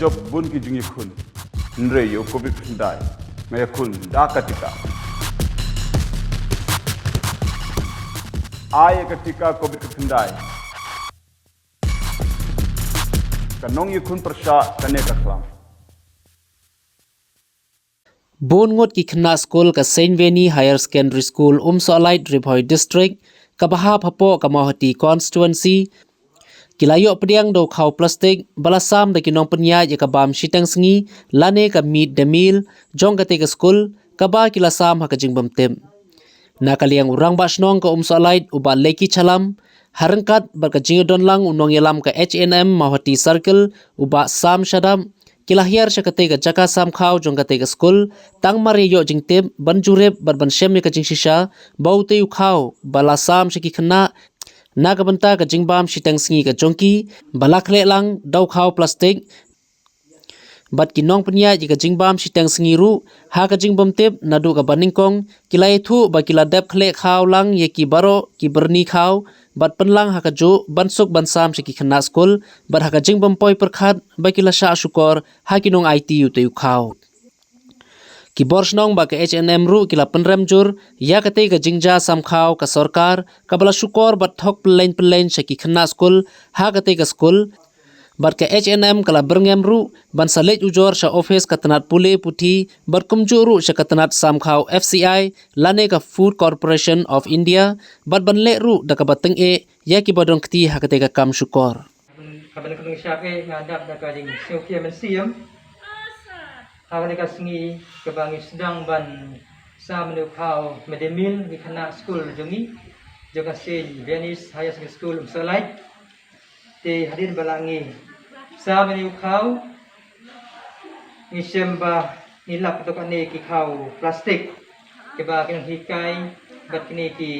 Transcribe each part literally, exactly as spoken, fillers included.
Jop bun ki jingïakhun. Hynrei ïa u covid khyndai nga ïakhun da ka tika. Ai ïa ka tika covid khyndai. Ka nongïakhun pyrshah kane ka khlam. Bun ngut ki khynnah skul ka Saint Vianney Higher Secondary School, Umsohlait, Ri Bhoi District, kaba hap hapoh ka Mawhati Constituency, ki la ïoh pdiang da u khaw plastik ba la sam da ki nongpynïaid ïa ka bam shiteng sngi lane ka mid day meal jong katei ka skul, kaba ki la sam ha ka jingbymtip. Na ka liang u Rangbah Shnong ka Umsohlait, u Bah Leki Chalam, ha ryngkat bad ka jingïadon lang u nongïalam ka H N M Mawhati Circle, u Bah Sam Shadap, ki la hiar sha katei ka jaka sam khaw jong katei ka skul tang mar ïa ïoh jingtip ban jurip bad ban shem ïa ka jingshisha ba utei u khaw ba la sam sha ki khynnah na ka bynta ka jingbam shiteng sngi ka jong ki, ba la khleh lang da u khaw plastik. Bad ki nongpynïaid ïa ka jingbam shiteng sngi ruh, ha ka jingbymtip naduh kaba nyngkong, ki la ïathuh ba ki la dep khleh khaw lang ïa ki baroh ki byrni khaw, bad pynlang ha kajuh ban suk ban sam sha ki khynnah skul, bad ha ka jingbym poi pyrkhat ba ki la shah shukor ha ki nongaiti utei u khaw. Ki bor shnong bad ka H N M ruh ki la pynrem jur ïa katei ka jingjia sam khaw ka sorkar, kaba la shukor bad thok pyllein pyllein sha ki khynnah skul ha katei ka skul. Bad ka H N M ka la byrngem ruh ban sa leit ujor sha office ka tnat pule puthi, bad kumjuh ruh sha ka tnat sam khaw F C I lane ka Food Corporation of India, bad ban leh ruh da kaba tyngeh ïa kiba don kti ha katei ka kam shukor. Kaba nyngkong, shap eh nga dap da ka jingsngewkhia mynsiem ha kane ka sngi kaba ngi sdang ban sam ïa une u khaw mid day meal ki khynnah skul jong ngi, jong ka Saint Vianney's Higher Secondary School, Umsohlait. Te hadien ba la ngi sam ïa une u khaw, ngi shem ba ngi lap ïa kane ki khaw plastik kiba ki nonghikai bad kine ki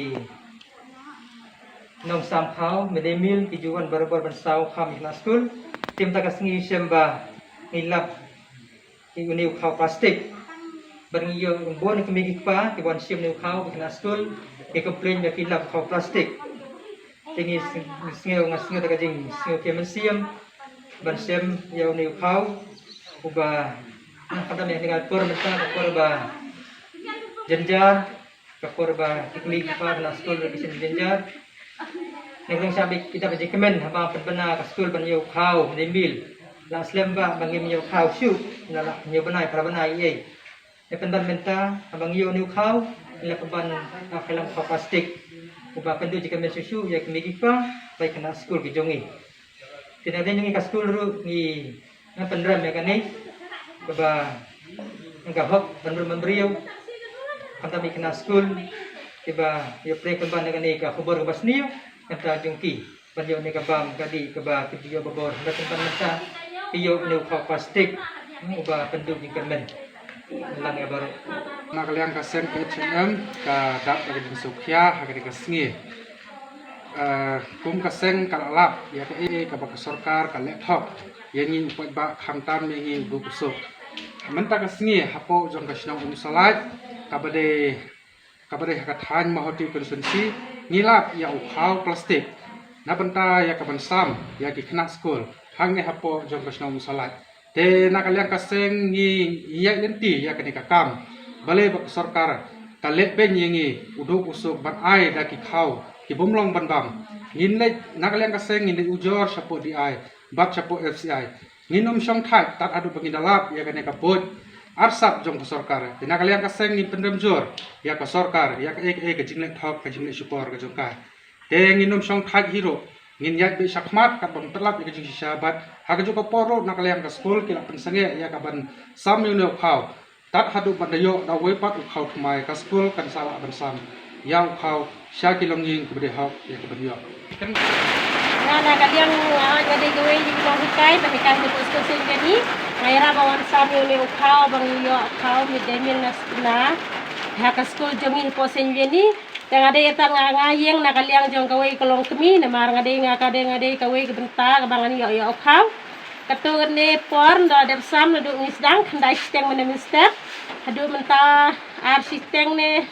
nongsam khaw mid day meal ki ju wan barabor ban saw kham ïa ki khynnah skul. Te mynta ka sngi shem ba ngi lap ïa une u khaw plastik. Bad ngi ïoh bun ki kmie ki kpa ki wan shim une u khaw, ki khynnah skul ki complain ba ki lap khaw plastik. Te ngi sng-, ngi sngew, nga sngew da ka jingsngewkhia mynsiem ban shem ïa une u khaw uba, khamtam ïa kane ka por mynta, ka por ba jynjar, ka por ba ki kmie ki kpa na skul ruh ki sngewjynjar. Ngi ruh shah bad ki dap jingkmen haba pynbna ka skul ban ïoh u khaw mid day meal. La slem ba ngim ïoh u khaw shuh, la la ïoh bnai para bnai ei. Ïa pynban mynta haba ngi ïoh une u khaw, ngi la pynban, ah, khaw lang khaw plastik uba pynduh jingkmen shuh shuh ïa ki kmie ki kpa bad ki khynnah skul ki jong ngi. Te na ka liang jong ngi ka skul ruh ngi nang pynrem ïa kane kaba nang ka hok ban briew ban briew, khamtam ïa ki khynnah skul kiba ïoh pdiang pynban ïa kane ka khubor kaba sniew na ka bynta jong ki. Ban ïoh ne ka bam ka dih kaba ki ju ïoh babor. Hynrei pynban mynta ki ïoh ne u khaw plastik, hmm, uba pynduh jingkyrmen. Lang ïa baroh. Na ka liang ka seng H N M ka dap da ka jingsngewkhia ha kane ka sngi. Eh, kum ka seng ka la lap ïa kaei kaei kaba ka sorkar ka leh thok ïa ngi u paidbah, khamtam ïa ngi u duk u suk. Mynta ka sngi hapoh jong ka shnong Umsohlait kaba dei kaba dei ha ka thaiñ Mawhati Constituency, ngi lap ïa u khaw plastik na bynta ïa ka ban sam ïa ki khynnah skul hangne hapoh jong ka shnong Umsohlait. Te na ka liang ka seng ngi ïaid lynti ïa kane ka kam. Balei ba ka sorkar ka leh beiñ ïa ngi u duk u suk ban ai da ki khaw ki bym long ban bam. Ngin leit na ka liang ka seng ngin leit ujor shapoh D I bad shapoh F C I. Ngin ym shong thait tad haduh ba ngin da lap ïa kane ka buit arsap jong ka sorkar. Te na ka liang ka seng ngin pynrem jur ïa ka sorkar ïa kaei kaei ka jingleh thok ka jingleh shukor ka jong ka. Te ngin ym shong thait hi ruh, ngin ïaid beit shakhmat katba ngin pyllait ïa ka jingshisha bad ha kajuh ka por ruh na ka liang ka skul ki la pynsangeh ïa ka ban sam ïa une u khaw. Tad haduh ban da ïoh da uwei pat u khaw thymmai, ka skul kan sa lah ban sam ïa u khaw sha ki longïing kiba dei hok ïa ka ban ïoh. Nga na ka liang, ah, nga dei kawei na ki nonghikai ba hikai ha skul Saint Vianney. Nga ïarap ban wan sam ïa une u khaw ba ngi ïoh u khaw mid day meal na, na ha ka skul jong ngi hapoh Saint Vianney. Te nga dei ïa ta nga, nga ïeng na ka liang jong kawei ka longkmie namar nga dei nga ka dei nga dei kawei ka bynta kaba ngan ïoh ïa u khaw. Katto katne por ynda dep sam naduh ngi sdang khyndai shiteng mynne mynstep haduh mynta ar shiteng ne,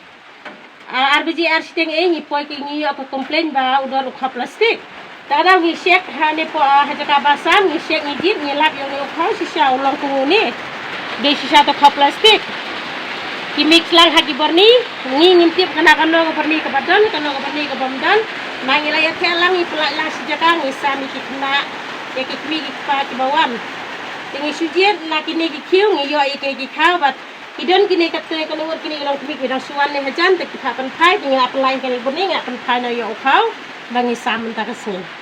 ah, ar baje ar shiteng ei ngi poi ki ngi ïoh ka complain ba u don u khaw plastik. Te ngi shek ha ne po ha jaka ba sam, ngi shek ngi jit, ngi lap ïa u khaw shisha u long kum une. Dei shisha to khaw plastik. Ki mix lang ha ki byrni, ngi ngim tip kano kano ka byrni kaba don, kano ka byrni kabym don. Ma ngi la ïa theh lang, ngi pynlait lang shi jaka, ngi sam ïa ki khynnah, ïa ki kmie ki kpa kiba wan. Te ngi shu jied na kine ki khiew, ngi ïoh ïa ki khaw bad ki don kine ka te ka ngut kine ki long kmie kiba dang shu wan ne hajan, te ki phah pynphai, te ngi la pynlait ka byrni, ngi la pynphai noh ïa u khaw ba ngi sam mynta ka sngi.